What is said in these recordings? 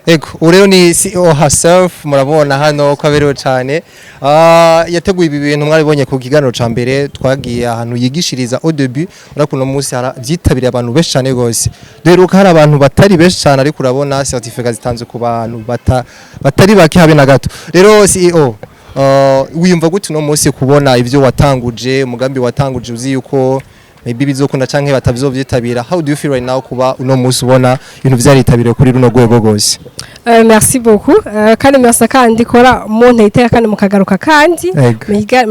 Ego, ubu rero ni CEO herself, murabona hano ko aberewe cyane. Yateguye ibi bintu, mwaribonye ku kiganiro ca mbere twagiye ahantu yigishiriza au début. Urabona uno munsi vyitabiriye abantu benshi cyane gose. Duheruka hari abantu batari benshi cyane, ariko urabona certificat zitanzwe ku bantu batari bake habe na gato. Rero CEO, wiyumva gute uno munsi kubona ivyo watanguje, umugambi watanguje, uzi yuko maybe bizokunda canke batavizovyitabira? How do you feel right now kuba uno munsi ubona ibintu vyaritabiriwe kuri runo rwego gose? Merci beaucoup. Kandi merci kandi kora umuntu iteka kandi mukagaruka kandi Ego.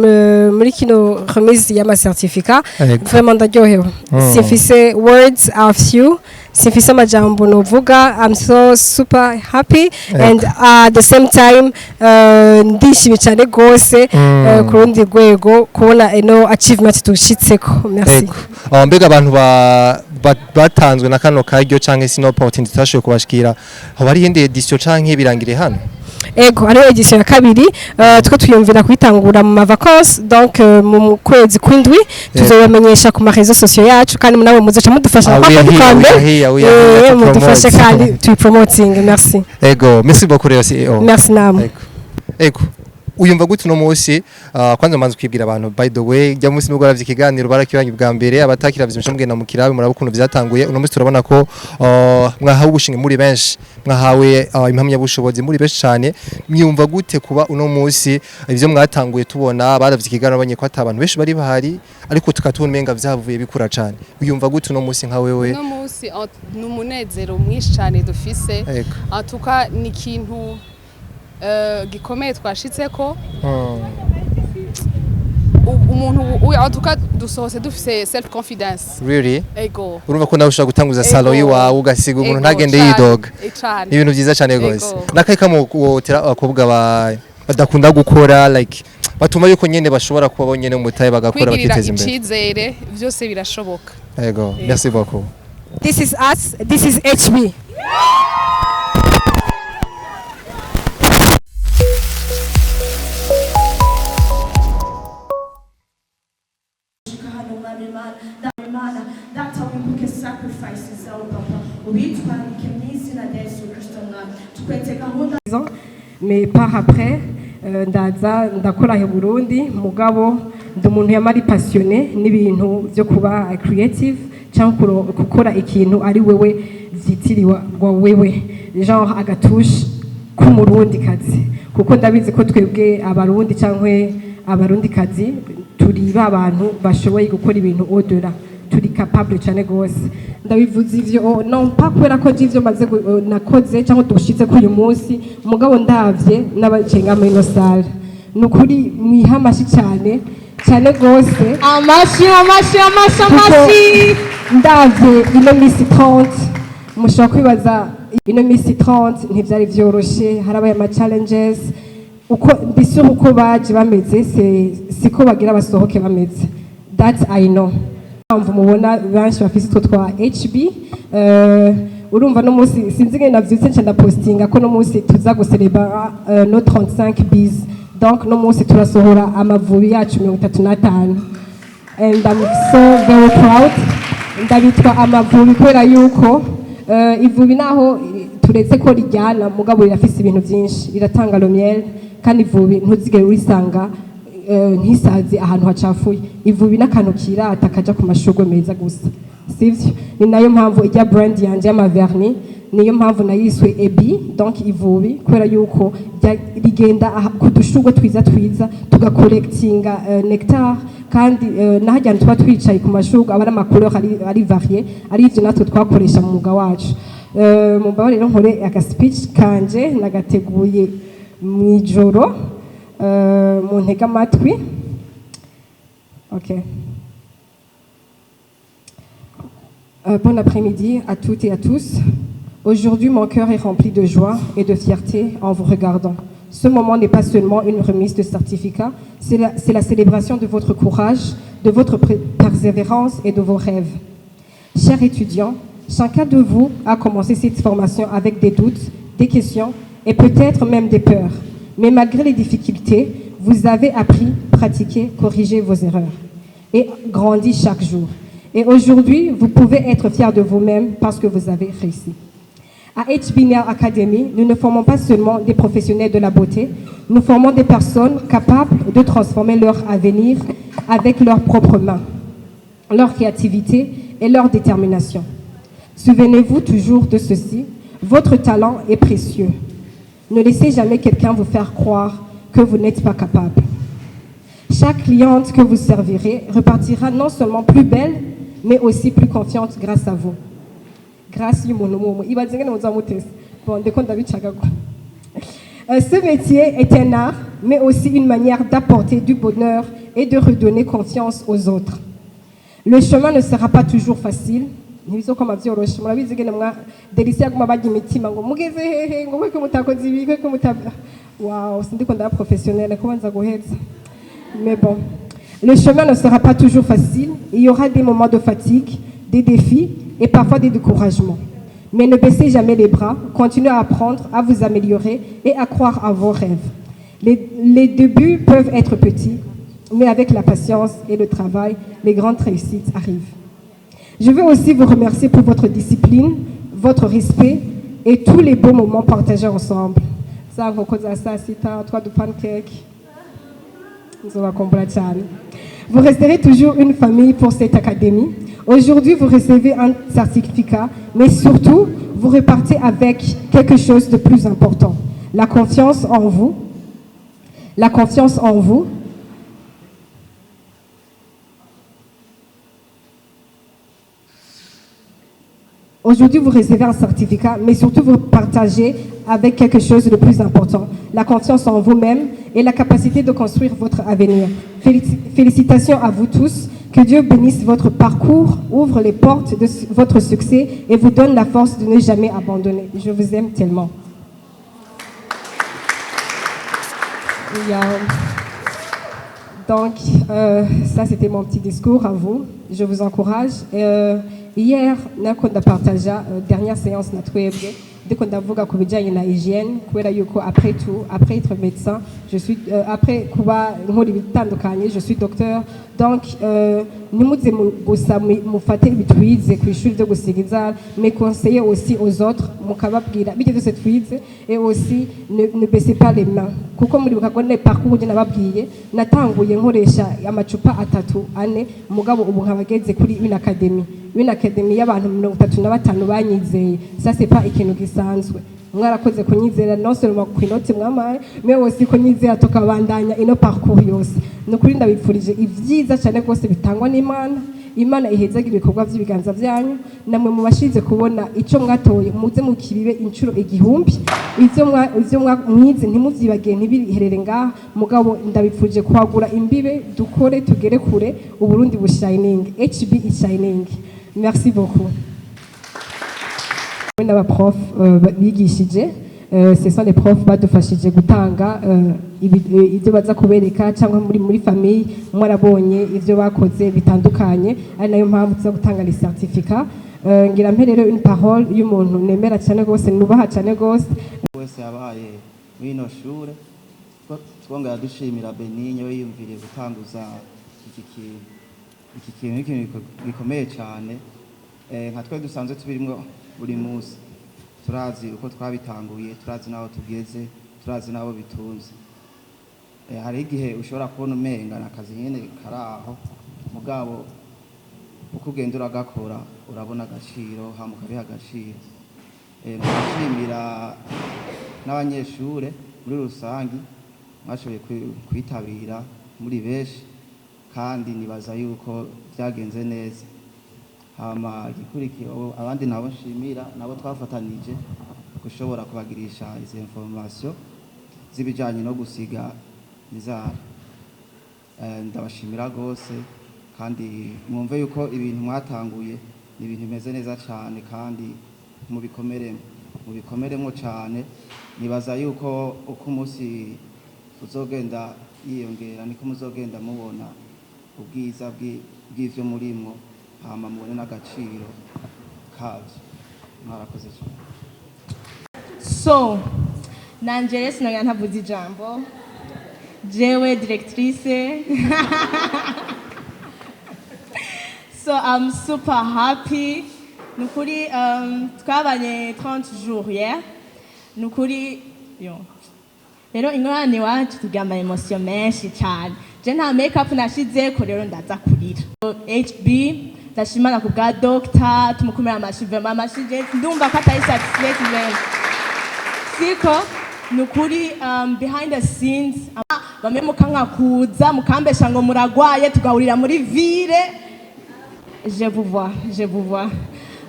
muri kino remise y'ama certificat. Ego. Vraiment ndaryohewe. Simfise words are few, simfise amajambo novuga. I'm so super happy and at the same time ndishimye cyane gose ku rundi rwego kubona ino achievement dushitseko. Merci. Ego. Mbega abantu batanzwe na kano karyo canke sino opportunity tutashoboye kubashikira, hoba hari iyindi edition canke birangire hano? Ego, hariho edition ya kabiri. Two twiyumvira kuyitangura mu ma vacances, donc mu kwezi kw'indwi. Tuzobamenyesha ku ma réseaux sociaux yacu kandi nawe muzoca mudufasha. Ah, we are here, we are here, we are here to Mudufashe promote. kandi tuyipromoting. Merci. Ego, merci beaucoup rero CEO. Merci namwe. Ego. Ego. Uyumva gute uno munsi? Kwanza manze kwibwira abantu, by the way, jya munsi nubwo baravye ikiganiro barakiranye bwa mbere, abatakiravye muce mugenda mu kirabe muraba ukuntu vyatanguye. Uno munsi turabona ko mwahawe ubushinge muri benshi, mwahawe impamyabushobozi muri benshi cyane. Mwiyumva gute kuba uno munsi ivyo mwatanguye tubona baravye ikiganiro banye ko ata abantu benshi bari bahari, ariko tukatubona umenga vyavuye bikura cyane? Uyumva gute uno munsi nka wewe? Uno munsi ni umunezero mwinshi cyane dufise. Ego. En tout cas ni ikintu gikomeye twashitseko. Umuntu en tout cas dusohotse dufise self confidence. Really? Ego. Urumva ko nawe ushobora gutanguza salon Ego. yiwawe, ugasiga umuntu Ego, ntagende cane, yidoga. Cane. Ni ibintu byiza cyane rwose. Ego. N'akahe kamo wotera abakobwa badakunda gukora, like batuma yuko nyene bashobora kuba bo nyene umutahe bagakora Kwigirira bakiteza imbere? icizere, byose birashoboka. Ego, merci beaucoup. This is us, this is HB. Gushika hano, Mwami Imana, Data Imana, Data, wibuke sacrifices zawe, Papa, ubitwarike mu izina rya Yesu Kristo. Mwami, tukwetse gahunda. Mais par après ndaza ndakora i Burundi, mugabo ndi umuntu yamari passionné n'ibintu byo kuba creative cyangwa gukora ikintu ari wewe vyitiriwe wewe, genre agatouche k'umurundi kazi, kuko ndabizi ko twebwe Abarundi cyangwa Abarundi kazi turi ba bantu bashoboye gukora ibintu au-delà, turi capable cyane gose. Ndabivuze ivyo non pas kubera ko ivyo maze nakoze cyangwa dushitse kuri uyu munsi, mugabo ndavye n'abacenga muri ino salle, ni ukuri mwiha amashi cyane cyane gose. Amashi, amashi, amashi! Kuko Amashi! ndavye ino misi 30, mushobora kwibaza ino misi 30 ntivyari vyoroshe, harabaye ama challenges. Uko ndisi uko baje bameze siko bagira basohoke bameze, that I know. Mpamvu mubona benshi bafise utwo twa HB, urumva no munsi sinzi ngene navyutse nca ndapostinga ko no munsi tuza gucelebra nos 35 bis, donc no munsi turasohora amavubi yacu 35 and I'm so very proud. Ndabitwa amavubi kubera yuko ivubi naho turetse ko rijyana, mugabo rirafise ibintu byinshi, riratanga le miel, kandi ivubi ntuzigere urisanga ntisaze ahantu hacafuye. Ivubi n'akantu kirata kaja ku mashurwe meza gusa, sivyo? Ni nayo mpamvu ijya brand yanje y'amavernis, niyo mpamvu nayiswe Ebi, donc ivubi, kubera yuko rigenda ku dushurwe twiza twiza tugacollectinga nectar, kandi n'ahajyana tuba twicaye ku mashurwe aba ari amacouleur ari varié, ari ivyo natwe twakoresha mu mwuga wacu. Mumbabarire rero nkore aga speech kanje nagateguye mw'ijoro, muntege amatwi. Okay. Bon après-midi à toutes et à tous. Aujourd'hui, mon cœur est rempli de joie et de fierté en vous regardant. Ce moment n'est pas seulement une remise de certificat, c'est la célébration de votre courage, de votre persévérance et de vos rêves. Chers étudiants, chacun de vous a commencé cette formation avec des doutes, des questions et peut-être même des peurs. Mais malgré les difficultés, vous avez appris, pratiqué, corrigé vos erreurs et grandi chaque jour. Et aujourd'hui, vous pouvez être fiers de vous-même parce que vous avez réussi. À HB Nail Academy, nous ne formons pas seulement des professionnels de la beauté, nous formons des personnes capables de transformer leur avenir avec leurs propres mains, leur créativité et leur détermination. Souvenez-vous toujours de ceci, votre talent est précieux. Ne laissez jamais quelqu'un vous faire croire que vous n'êtes pas capable. Chaque cliente que vous servirez repartira non seulement plus belle, mais aussi plus confiante grâce à vous. Grâce y'umuntu umwe umwe. Ibaze ingene muzoba mutese. Bon, ndiko ndabicagagura. Ce métier est un art, mais aussi une manière d'apporter du bonheur et de redonner confiance aux autres. Le chemin ne sera pas toujours facile. Ntibizokoma vyoroshe, murabizi ingene mwa Delisia yaguma barya imitima ngo mugeze hehe, ngo kweko mutakoze ibi, kweko muta, wow, sindiko ndaba professionnel kubanza guheza. Mais bon, le chemin ne sera pas toujours facile. Il y aura des moments de fatigue, des défis et parfois des découragements. Mais ne baissez jamais les bras, continuez à apprendre, à vous améliorer et à croire à vos rêves. Les débuts peuvent être petits, mais avec la patience et le travail, les grandes réussites arrivent. Je veux aussi vous remercier pour votre discipline, votre respect et tous les beaux moments partagés ensemble. Za nkoko za saa sita, twa du pancake, nzobakumbura cyane. Vous resterez toujours une famille pour cette académie. Aujourd'hui, vous recevez un certificat, mais surtout, vous repartez avec quelque chose de plus important. La confiance en vous. La confiance en vous. Aujourd'hui, vous recevez un certificat, mais surtout, vous partagez avec quelque chose de plus important, la confiance en vous-même et la capacité de construire votre avenir. Félicitations à vous tous. Que Dieu bénisse votre parcours, ouvre les portes de votre succès et vous donne la force de ne jamais abandonner. Je vous aime tellement. Donc, ça, c'était mon petit discours à vous. Je vous encourage. Hier, nako ndapartaja dernière séance na twebwe, ndiko ndavuga ku bijyanye na hygiène, kubera yuko après tout, après être médecin, je suis après kuba nkora ibitandukanye, je suis docteur. Donc ntimuze gusa mufate ibitwize ku ishuri byo gusiga inzara, mais conseillez aussi aux autres, mukababwira bijya byose twize, et aussi ne baissez pas les mains, kuko muribuka ko ne parcours njye nababwiye, natanguye nkoresha amacupa atatu ane, mugabo ubu nkabageze kuri une académie y'abantu 35 banyizeye. Ça, c'est pas ikintu gisanzwe. Mwarakoze kunyizera, non seulement ku inoti mwamaye, mais aussi kunyizera tukabandanya ino parcours yose. Ni ukuri ndabipfurije ibyiza cyane rwose bitangwa n'Imana. Imana ihezaga ibikorwa by'ibiganza byanyu, namwe mubashize kubona icyo mwatoye, muze mukibibe inshuro igihumbi. Ivyo mwize ntimuvyibagiye, ntibiherere ngaha. Mugabo ndabipfuje kwagura imbibe, dukore tugere kure, Uburundi bushining, HB is shining. Merci beaucoup. Hamwe n'abaprof bigishije, ce sont les profs badufashije gutanga ibyo baza kubereka cyangwa muri famille. Mwarabonye ibyo bakoze bitandukanye, ari nayo mpamvu tuza gutanga les certificats. Ngira mpe rero une parole y'umuntu nemera cyane rwose, nubaha cyane rwose. Wese yabaye muri ino shure, twongera dushimira Benigne we yiyumviriye gutanguza iki kintu. Iki kintu ni ikintu gikomeye cyane. Nka twe dusanzwe tubirimwo buri munsi, turazi uko twabitanguye, turazi n'aho tugeze, turazi n'abo bitunze. Hari igihe ushobora kubona umenga ni akazi nyene kari aho, mugabo uko ugenda uragakora urabona agaciro, hama ukabiha agaciro. Ndashimira n'abanyeshure muri rusangi mwashoboye kwitabira muri benshi, kandi nibaza yuko byagenze neza. Hama igikurikiye, abandi nabo nshimira nabo twafatanije gushobora kubagirisha izi information z'ibijanye no gusiga inzara. Ndabashimira rwose, kandi mwumve yuko ibintu mwatanguye ni ibintu bimeze neza cyane, kandi mubikomeremo, mubikomeremo cyane. Nibaza yuko uko umunsi uzogenda yiyongera niko muzogenda mubona ubwiza bw'ivyo murimwo, hama mubone n'agaciro kavyo. Mwarakoze cyane. So nanje rero sinongera ntavuze ijambo, jewe directrice. So I'm super happy. Ni ukuri, twabanye 30 jours hier. Ni ukuri yo rero ingorane iwacu tugira ama émotion menshi cyane. Je nta make up nashizeko, rero ndaza kurira. HB, ndashimana ku bwa doctor, tumukomera amashi vraiment, amashi. Je ndumva ko atari satisfait vraiment, siko? Ni ukuri, behind the scenes bamwe mukanka kuza, mukambesha ngo muragwaye, tugahurira muri ville. Je vous vois, je vous vois.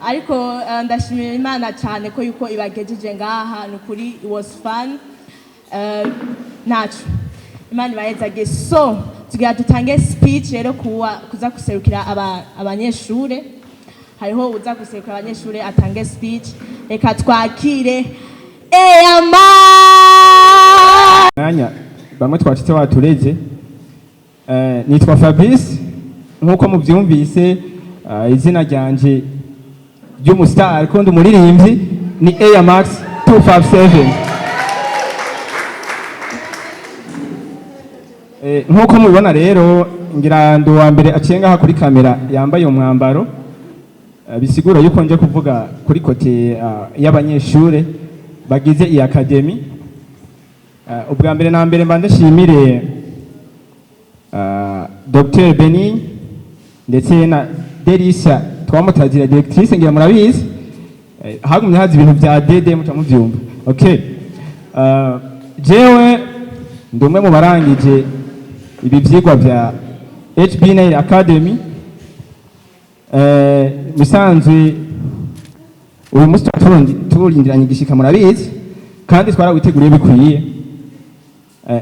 Ariko ndashimira Imana cyane ko yuko ibagejeje ngaha. Ni ukuri, it was fun. Naco Imana ibahezage. So tugira dutange speech rero kuwa kuza guserukira abanyeshure. Hariho uza guserukira abanyeshure atange speech. Reka twakire Eyama. Mwanya bamwe twacitse watureze. Nitwa Fabrice nk'uko mubyumvise. Izina ryanje ry'umustar, ariko ndi umuririmbyi, ni Air Max 257. Nk'uko mubibona rero, ngira ndi uwa mbere aciye ngaha kuri kamera yambaye umwambaro. Bisigura yuko nje kuvuga kuri côté y'abanyeshure bagize iyi academy. Ubwa mbere na mbere mbanze nshimire Dr Beni ndetse na Delisa twamutazira directrice, ngira murabizi. Hagumye haza ibintu bya DD muca muvyumva. Okay, jewe ndi umwe mu barangije ibi vyigwa vya HB9 Academy. Bisanzwe uyu munsi turindiranye igishika, murabizi, kandi twarawiteguriye bikwiye.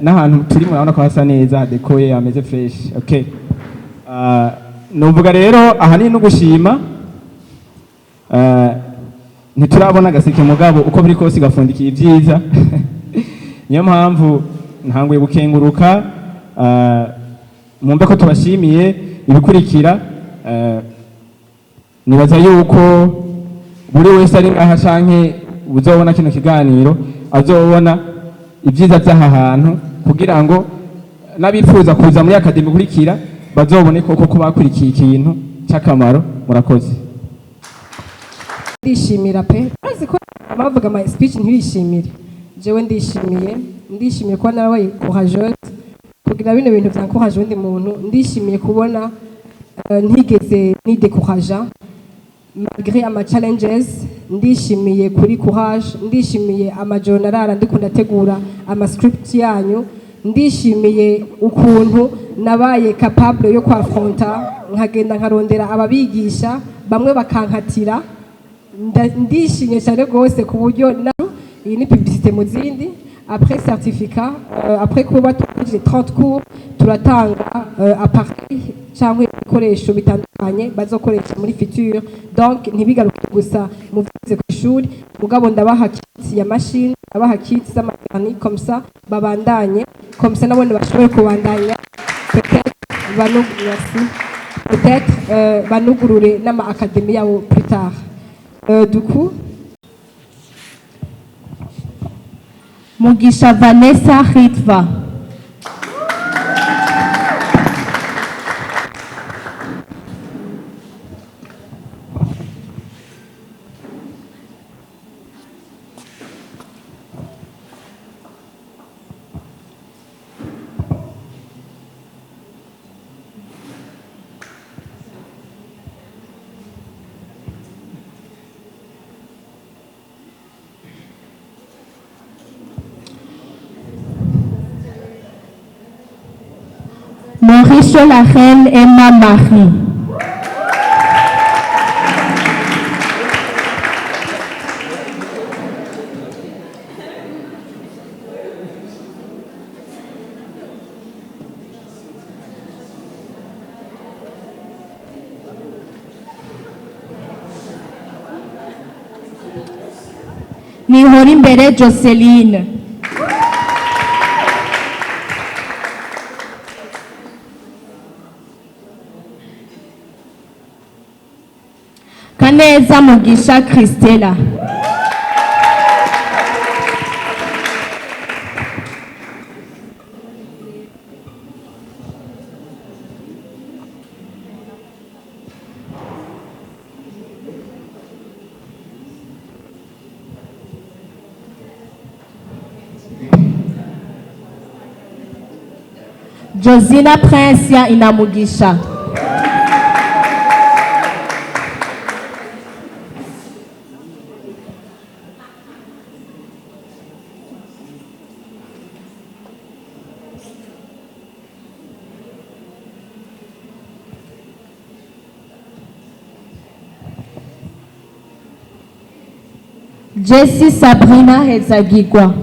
N'ahantu turi murabona ko hasa neza, hadekoye, hameze fresh. Okay, nuvuga rero ahanini no gushima. Ntiturabona agaseke, mugabo uko biri kose gafundikiye ibyiza. Niyo mpamvu ntanguye gukenguruka. Mwumve ko tubashimiye ibikurikira. Nibaza yuko buri wese ari ngaha canke uzobona kino kiganiro azobona ibyiza by'aha hantu, kugira ngo n'abifuza kuza muri academy ikurikira bazobone koko ko bakurikiye ikintu cy'akamaro. Murakoze. Ndishimira pe. Urazi ko abavuga ama speech ntibishimire. Jewe ndishimiye, ndishimiye kuba narabaye courageuse kugira bino bintu vyancourage undi muntu. Ndishimiye kubona ntigeze nidécouraja malgré ama challenges. Ndishimiye kuri courage, ndishimiye amajoro narara ndiko ndategura ama script yanyu, ndishimiye ukuntu nabaye capable yo kwaffronta, nkagenda nkarondera ababigisha bamwe bakankatira. Ndishimye cyane rwose ku buryo na iyi ni publicité mu zindi. Après certificat, après kuba tugejeje 30 cours, turatanga appareil cyangwa ibikoresho bitandukanye bazokoresha muri future. Donc ntibigaruke gusa mu vyize ku ishuri, mugabo ndabaha kit ya machine, ndabaha kit z'amavernis, comme ça babandanye, comme ça nabone bashobore kubandanya, peut-être banu, merci, peut-être banugurure n'ama académie yabo plus tard. Du coup Mugisha Vanessa Ritva. Mauricio La Reine Emma Marie. Nihorimbere Joseline. Kaneza Mugisha Christella. Josina Prince Inamugisha. Jessie Sabrina Hezagigwa.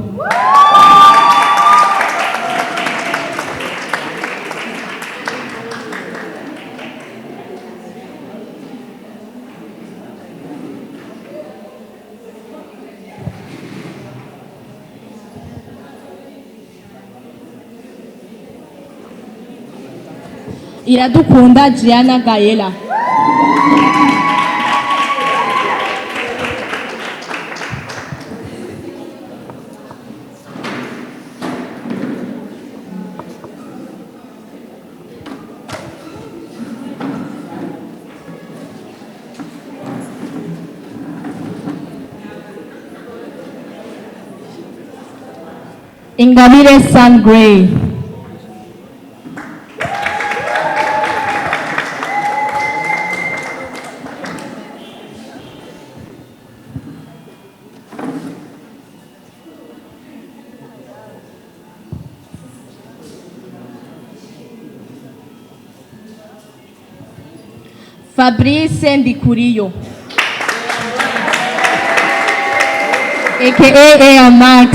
Iradukunda Gianna Gaela. Ingabire San Gray. Fabrice Ndikuriyo aka Air Max.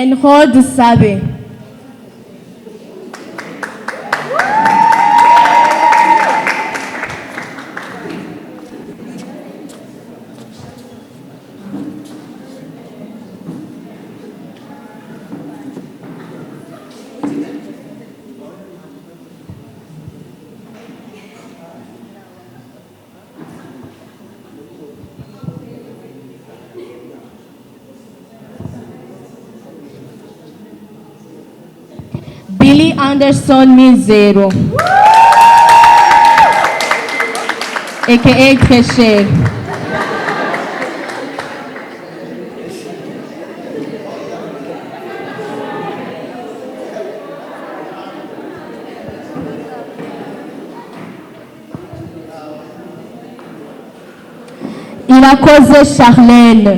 Enrod Sabe. Billy Anderson Mizero, aka Tresher. Irakoze Charlène.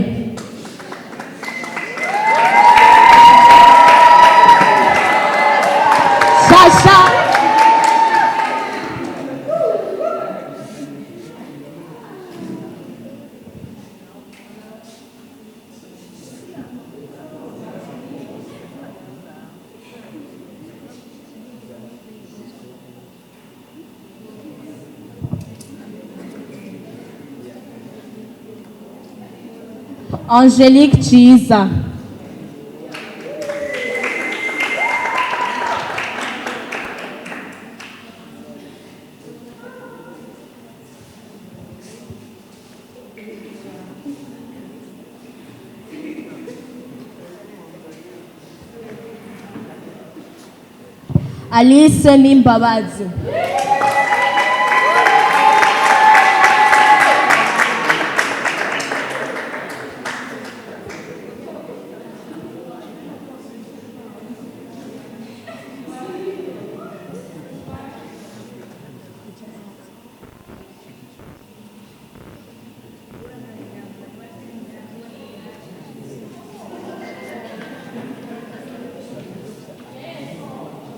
Chacha. Angelique Chiza. Alice Nimbabazi.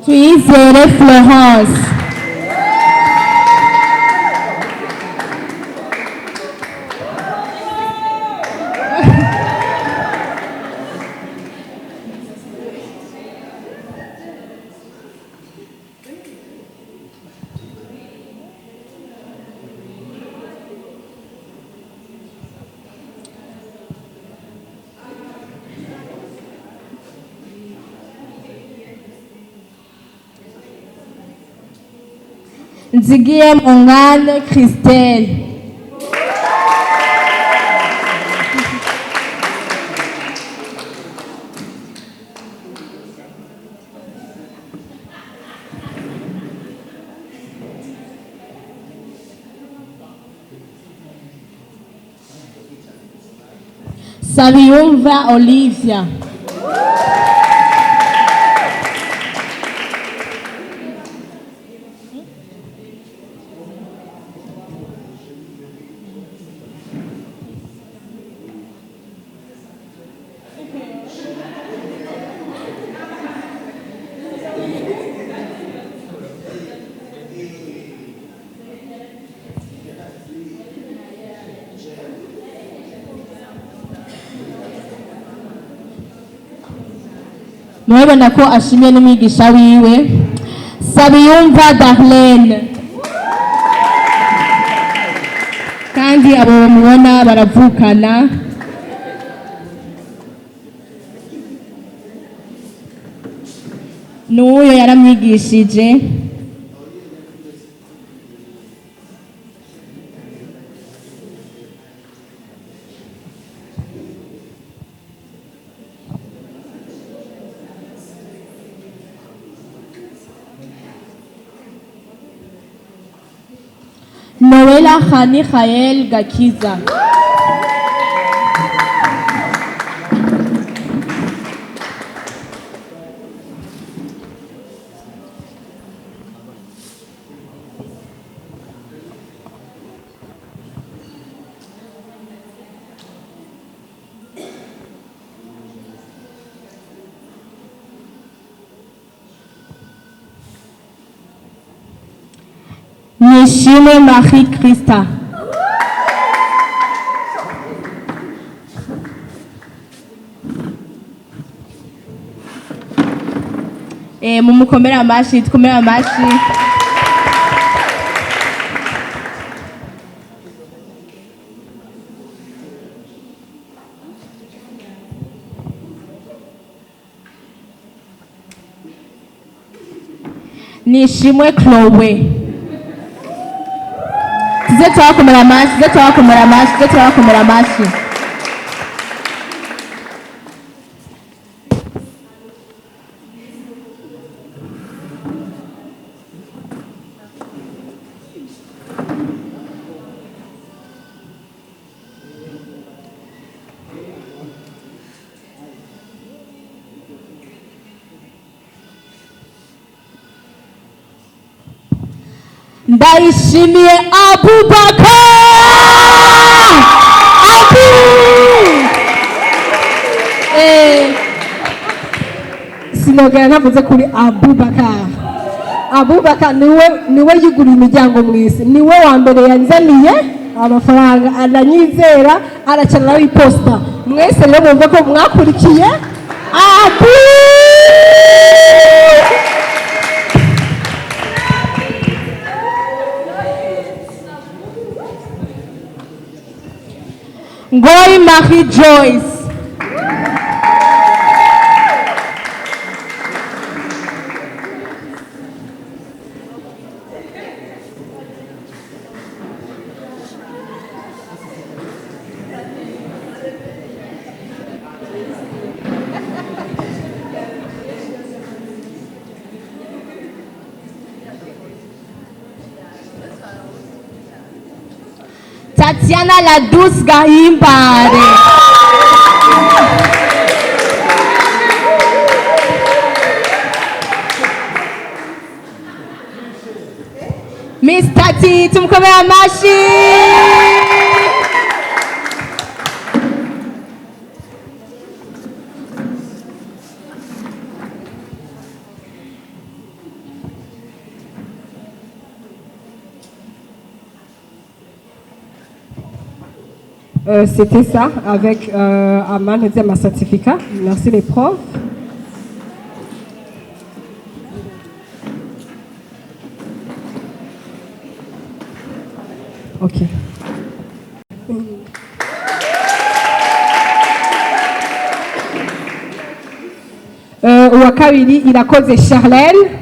Tuyizere Florence. Nzigiye Mongane Christelle. Sabiyumva Olivia. Murabona ko ashimye n'umwigisha wiwe. Sabiyumva Darlene. Kandi abo bamubona baravukana. N'uyo yaramwigishije. Noela Khani Khael Gakiza. Nishimwe Marie Christa. Mumukomere amashi, tukomere amashi. Nishimwe Chloe. Tuze turabakomera amashi, tuze turabakomera amashi, tuze turabakomera amashi. Ndayishimiye Abubakar. Abu. Sinogera ntavuze kuri Abubakar. Abubakar niwe yuguriye imiryango mu isi, niwe wa mbere yanzaniye amafaranga, aranyizera, aracana nawe iposita. Mwese rero mwumve ko mwakurikiye Abu. Ngoyi Marie Joyce. Tatiana la douce Gahimbare. Miss Tati, tumukomere amashi. C'était ça avec Aman et ma certificat. Merci les profs. Ok. Uwa kabiri Irakoze Charlène.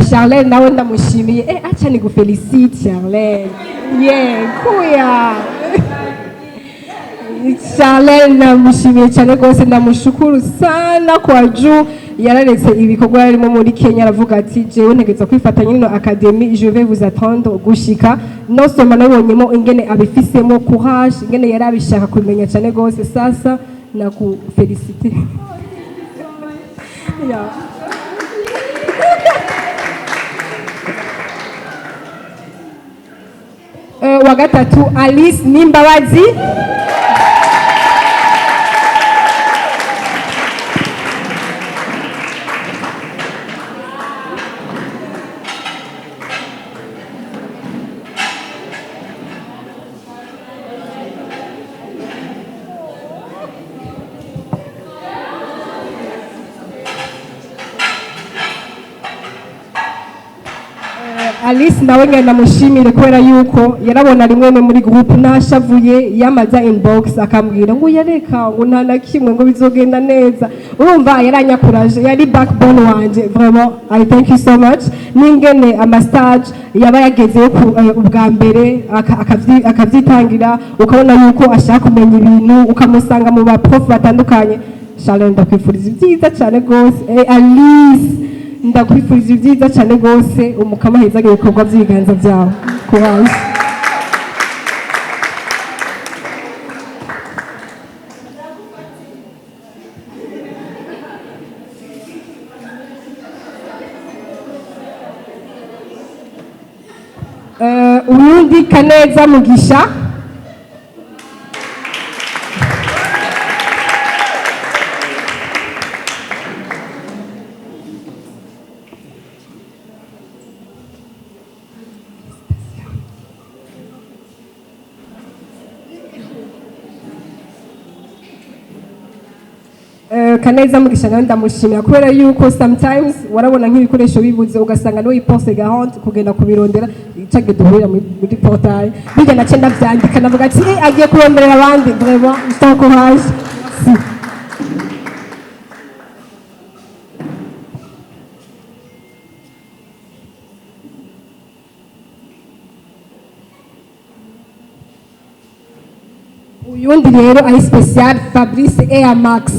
Charlène nawe ndamushimiye. Acha nikufelicite Charlène. Yeah, kuya. Charlene, namushimiye cyane rwose, ndamushukuru sana kwa juu yararetse ibikorwa yarimo muri Kenya, aravuga ati: "Jewe ntegerezwa kwifatanya n'ino academy, je vais vous attendre gushika." Non seulement nabonyemo ingene abifisemo courage, ingene yari abishaka kumenya cyane rwose. Sasa nakufelicite, yeah. Wa gatatu, Alice Nimbabazi. Alice nawe ngenda mushimire kubera yuko yarabona rimwe muri groupe nashavuye, yamaza inbox akambwira ngo yareka, ngo nta na kimwe, ngo bizogenda neza. Urumva yaranyakuraje, yari backbone wanje. Vraiment, I thank you so much. N'ingene ama stage yaba yagezeyo ubwa mbere akavyitangira, ukabona yuko ashaka kumenya ibintu, ukamusanga mu ba prof batandukanye. Charlene, ndakwifuriza ibyiza cyane rwose. Alice, ndakwifuriza ibyiza cyane rwose. Umukama ahezage ibikorwa by'ibiganza byawe. Courage. Uyundi, Kaneza Mugisha. Kaneza Mugisha nawe ndamushimira kubera yuko sometimes warabona nk'ibikoresho bibuze, ugasanga niwe yiporte garante kugenda kubirondera. Cage duhurira muri portail bijya, nace ndavyandika, navuga ati: "Eh, agiye kuronderera abandi." Vraiment, je t'encourage. Si. Uyundi rero ari special, Fabrice Air Max.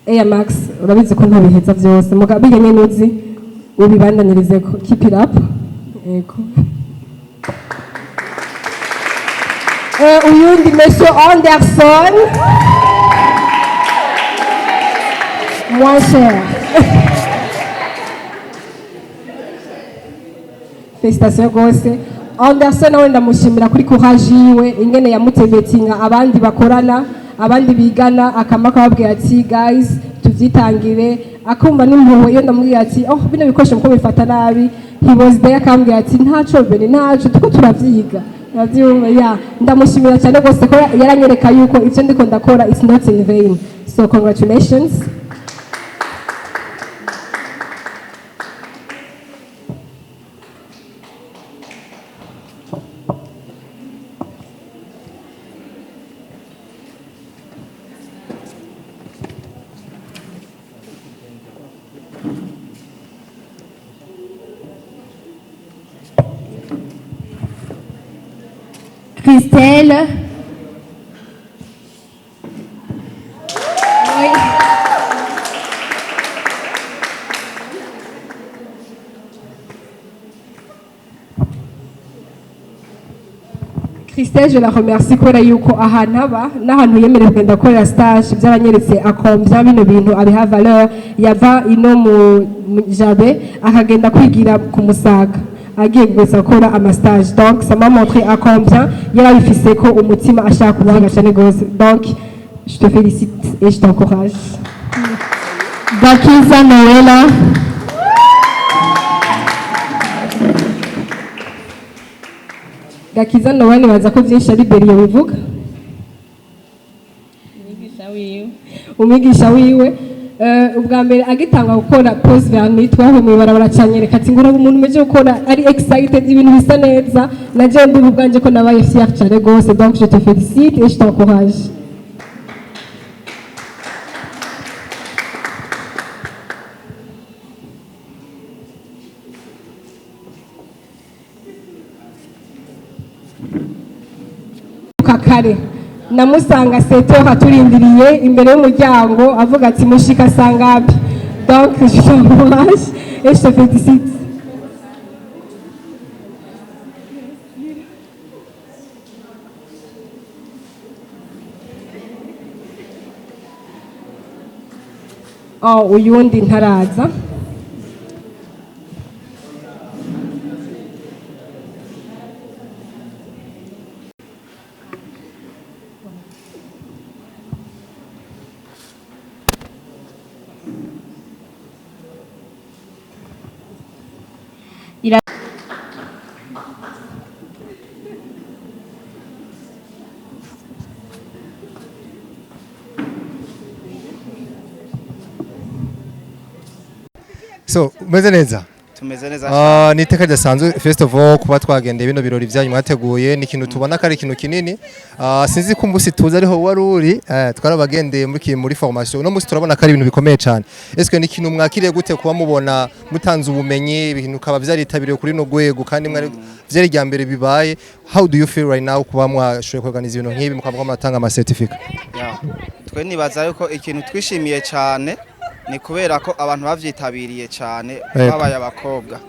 Air Max, urabizi ko ntobiheza byose, muga bijya nyene uzi ubibandanyirizeko. Keep it up. Yego. Uyundi, Monsieur Anderson, moins cher. Félicitations rwose. Anderson nawe ndamushimira kuri courage yiwe, ingene yamutebetinga abandi bakorana, abandi bigana, akama akababwira ati: "Guys, tuvyitangire." Akumva n'impuhwe. Iyo ndamubwira ati: "Oh, bino bikoresho muko bifata nabi," he was there, akambwira ati: "Ntaco bene, ntaco, tuko turavyiga." Uravyumva ya, ndamushimira cyane rwose ko yaranyereka yuko ivyo ndiko ndakora it's not in vain. So congratulations. Christelle. Oui. Christelle, je la remercie kubera yuko ahantu aba n'ahantu yemerewe kugenda gukorera stage byaranyeretse akombya bino bintu abiha valeur. Yava ino mu Jabe akagenda kwigira ku Musaga, agiye gusa gukora ama stage. Donc ça m'a montré à combien yarabifise ko umutima, ashaka kuvuga cyane gose. Donc je te félicite et je t'encourage. Gakiza Noella. Gakiza Noella, nibaza ko byinshi ari Beriyo bivuga. Umwigisha wiwe. Umwigisha wiwe. Ubwa mbere agitanga gukora pose vernis, twahuye mw'ibarabara, canyereka ati ngura umuntu umeje gukora, ari excited, ibintu bisa neza. Na jewe ndumva ubwanje ko nabaye fier cane gose. Donc je te félicite et je t'encourage. Kare namusanga seto aturindiriye imbere y'umuryango, avuga ati mushika sangapi? Donc je t'encourage et je te félicite. Oh, uyundi ntaraza. So umeze neza? Tumeze neza. Ah, ni iteka ridasanzwe, first of all, kuba twagendeye bino birori byanyu mwateguye. Ni ikintu tubona ko ari ikintu kinini. Sinzi ko umunsi tuzi ariho wari uri, twarabagendeye muri formation. Uno munsi turabona ko ari ibintu bikomeye cyane. Est-ce ni ikintu mwakiriye gute kuba mubona mutanze ubumenyi, ibintu ukaba vyaritabiriwe kuri no rwego, kandi mwari vyari rya mbere bibaye? How do you feel right now kuba mwashoboye kuorganiza ibintu nk'ibi, mukaba muratanga ama certificate? Ya. Twe nibaza yuko ikintu twishimiye cyane ni kubera ko abantu bavyitabiriye cyane babaye abakobwa,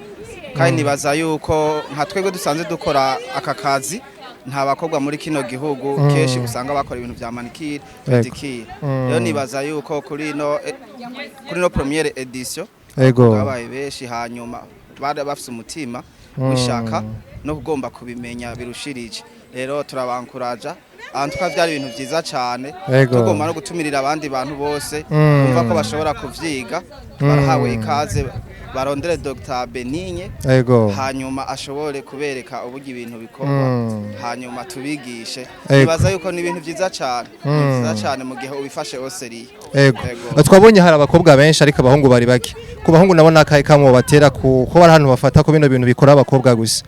kandi nibaza yuko nka twebwe dusanzwe dukora aka kazi, nta bakobwa muri kino gihugu kenshi usanga bakora ibintu vya manicure, pedicure. Rero nibaza yuko kuri no première édition babaye benshi, hanyuma bari bafise umutima w'ishaka no kugomba kubimenya birushirije. Rero turabankuraja ahantu tukaba byari ibintu byiza cyane. Tugomba no gutumirira abandi bantu bose bumva ko bashobora kuvyiga, barahawe ikaze, barondere Dr Benigne, hanyuma ashobore kubereka uburyo ibintu bikorwa, hanyuma tubigishe. Nibaza yuko ni ibintu byiza cyane, ni byiza cyane mu gihe ubifashe au sérieux. Ego. Twabonye hari abakobwa benshi ariko abahungu bari bake. Ku bahungu nabo nakaye kamwe batera ku ko bari ahantu bafata ko bino bintu bikora abakobwa gusa?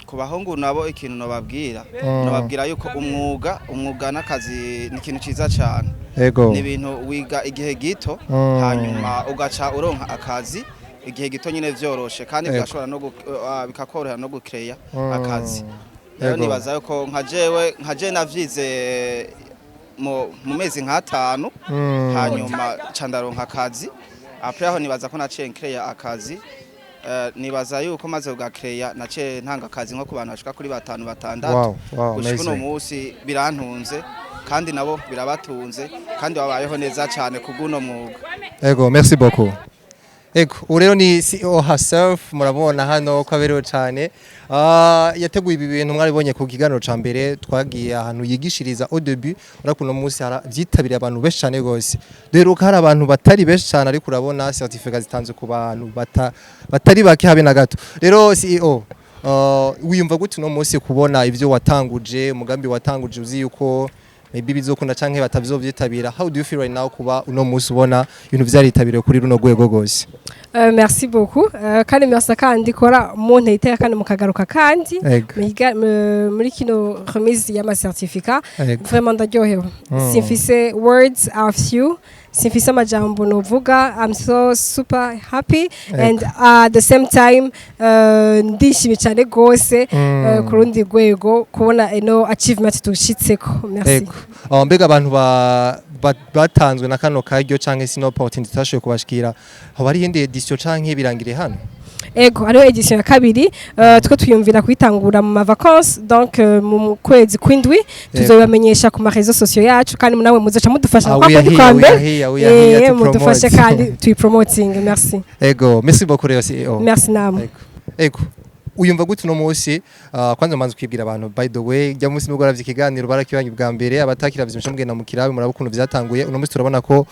Ku bahungu nabo ikintu nobabwira yuko umwuga n'akazi ni ikintu ciza cyane. Ni ibintu wiga igihe gito, hanyuma ugaca uronka akazi igihe gito nyine vyoroshe, kandi bigashobora no bikakorohera no gukeya akazi. Rero nibaza yuko nka jewe navyize mu mezi nk'atanu, hanyuma ca ndaronka akazi. Après aho nibaza ko naciye nkereya akazi. Nibaza yuko maze kugakereya naciye ntanga akazi nko ku bantu bashika kuri batanu, batandatu. Gushika uno munsi birantunze, kandi nabo birabatunze, kandi babayeho neza cyane kubw'uno mwuga. Ego, merci beaucoup. Ego, ubu rero ni CEO herself, murabona hano ko aberewe cyane. Yateguye ibi bintu mwaribonye ku kiganiro ca mbere, twagiye ahantu yigishiriza au début. Urabona uno munsi vyitabiriye abantu benshi cyane gose. Duheruka hari abantu batari benshi cyane, ariko urabona certificat zitanzwe ku bantu batari bake habe na gato. Rero CEO, wiyumva gute uno munsi kubona ivyo watanguje, umugambi watanguje, uzi yuko maybe bizokunda canke batavizovyitabira? How do you feel right now kuba uno munsi ubona ibintu vyaritabiriwe kuri runo rwego gose? Merci beaucoup. Kandi merci kandi kora umuntu iteka kandi mukagaruka kandi muri kino remise y'ama certificat. Vraiment ndaryohewe. Simfise words are few, simfise amajambo novuga. I'm so super happy and at the same time ndishimye cyane gose ku rundi rwego kubona ino achievement tushitseko. Merci. Ego. Mbega abantu batanzwe na kano karyo canke sino opportunity tutashoboye kubashikira, hoba hari iyindi édition canke birangire hano? Ego, hariho édition ya kabiri. Two twiyumvira kuyitangura mu ma vacances, donc mu kwezi kw'indwi. Tuzobamenyesha ku ma réseaux sociaux yacu, kandi nawe muzoca mudufasha Ah, kwa we are kundi here, kwa we mbere. are here, we are here to Mudufashe promote. kandi tuyipromoting. Merci. Ego, merci beaucoup rero CEO. Merci namwe. Ego. Ego. Uyumva gute uno munsi? Kwanza manze kwibwira abantu, by the way, jya munsi nubwo aravye ikiganiro barakibanye bwa mbere, abatakiravye muce mugenda mu kirabe muraba ukuntu vyatanguye. Uno munsi turabona ko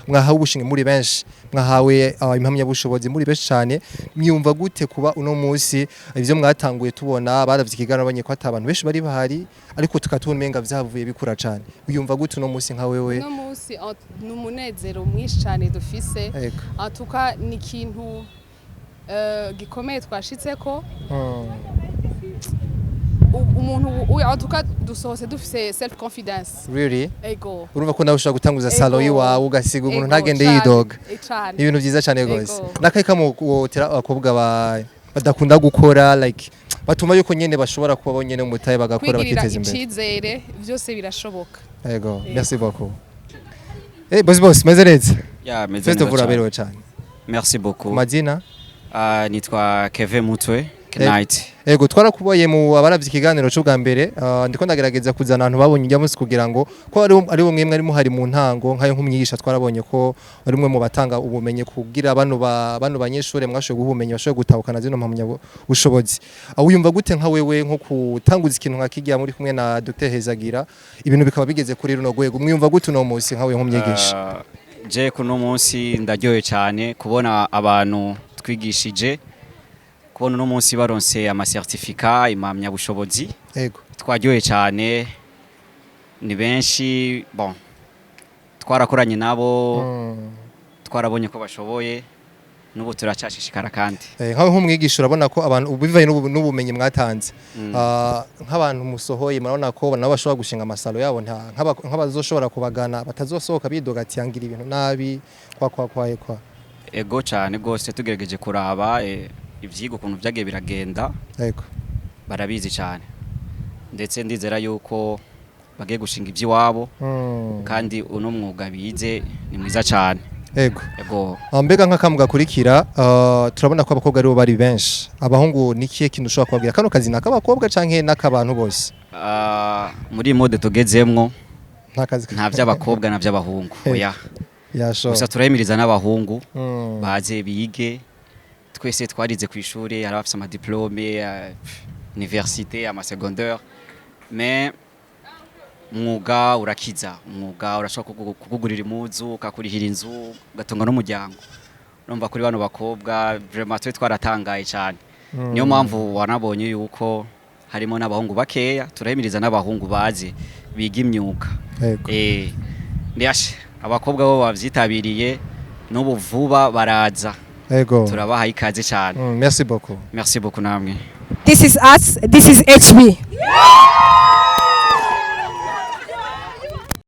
mwahawe ubushinge muri benshi, mwahawe impamyabushobozi muri benshi cyane. Mwiyumva gute kuba uno munsi ivyo mwatanguye tubona baravye ikiganiro banye ko ata abantu benshi bari bahari, ariko tukatubona umenga vyavuye bikura cyane? Uyumva gute uno munsi nka wewe? Uno munsi ni umunezero mwinshi cyane dufise. Atuka ni ikintu gikomeye twashitseko. Umuntu atuka dusohotse dufise self confidence. Really? Ego. Urumva ko nawe ushobora gutanguza salon yiwawe, ugasiga umuntu Ego, ntagende cane, yidoga. Cane. Ni ibintu byiza cyane rwose. Ego. N'akahe kamwotera abakobwa badakunda gukora, like batuma yuko nyene bashobora kuba bonyene umutahe bagakora, Kwigirira bakiteza imbere? icizere, byose birashoboka. Ego, merci beaucoup. Boss, boss, meze neza? Ya, meze First neza of all, cyane. uraberewe cyane. Merci beaucoup. Mazina? Nitwa Kevin Mutwe Knight. Ego, twarakuboye mu abaravye ikiganiro c'ubwa mbere. Ndiko ndagerageza kuzana abantu babonye ujya munsi kugira ngo ko ari umwe mwari muhari mu ntango nkayo nk'umwigisha. Twarabonye ko ari umwe mu batanga ubumenyi kugira bano banyeshure mwashoboye guha ubumenyi bashoboye gutahukana zino mpamya bushobozi. Aho uyumva gute nka wewe nko kutanguza ikintu nka kijya muri kumwe na Dr Hezagira, ibintu bikaba bigeze kuri runo rwego? Mwiyumva gute uno munsi nka wewe nk'umwigisha? Je kuno munsi ndaryohewe cyane kubona abantu twigishije, kubona uno munsi baronse ama certificat, impamyabushobozi. Twaryohewe cyane, ni benshi. Bon, twarakoranye nabo, twarabonye ko bashoboye, n'ubu turacyashishikara kandi. Nkawe nk'umwigisha urabona ko abantu bivaye n'ubumenyi mwatanze, nk'abantu musohoye, murabona ko nabo bashobora gushinga ama salon yabo, nk'abazoshobora kubagana batazosohoka bidoga ati yangira ibintu nabi kwa kwa kwa kwa? Ego cyane rwose, tugerageje kuraba ivyigwa ukuntu vyagiye biragenda, barabizi cyane, ndetse ndizera yuko bagiye gushinga iby'iwabo, kandi uno mwuga bize ni mwiza cyane. Ego. Mbega nk'akamu gakurikira, turabona ko abakobwa aribo bari benshi. Abahungu ni kihe kintu ushobora kubabwira? Kano kazi nak'abakobwa canke n'ak'abantu bose? Muri iyi mode tugezemwo, Nta kazi nta by'abakobwa na by'abahungu, oya. Yasho. Gusa turahimiriza n'abahungu baze bige. Twese twarize ku ishuri, hari abafise ama diplôme, université, ama secondaire, mais umwuga urakiza. Umwuga urashobora kukugurira impuzu, ukakurihira inzu, ugatunga n'umuryango. Urumva kuri bano bakobwa vraiment twe twaratangaye cyane, niyo mpamvu wanabonye yuko harimo n'abahungu bakeya. Turahimiriza n'abahungu baze biga imyuga. Ndiyashe abakobwa bo bavyitabiriye, n'ubu vuba baraza. Turabaha ikaze cyane. Merci beaucoup. Merci beaucoup namwe. This is us. This is HB.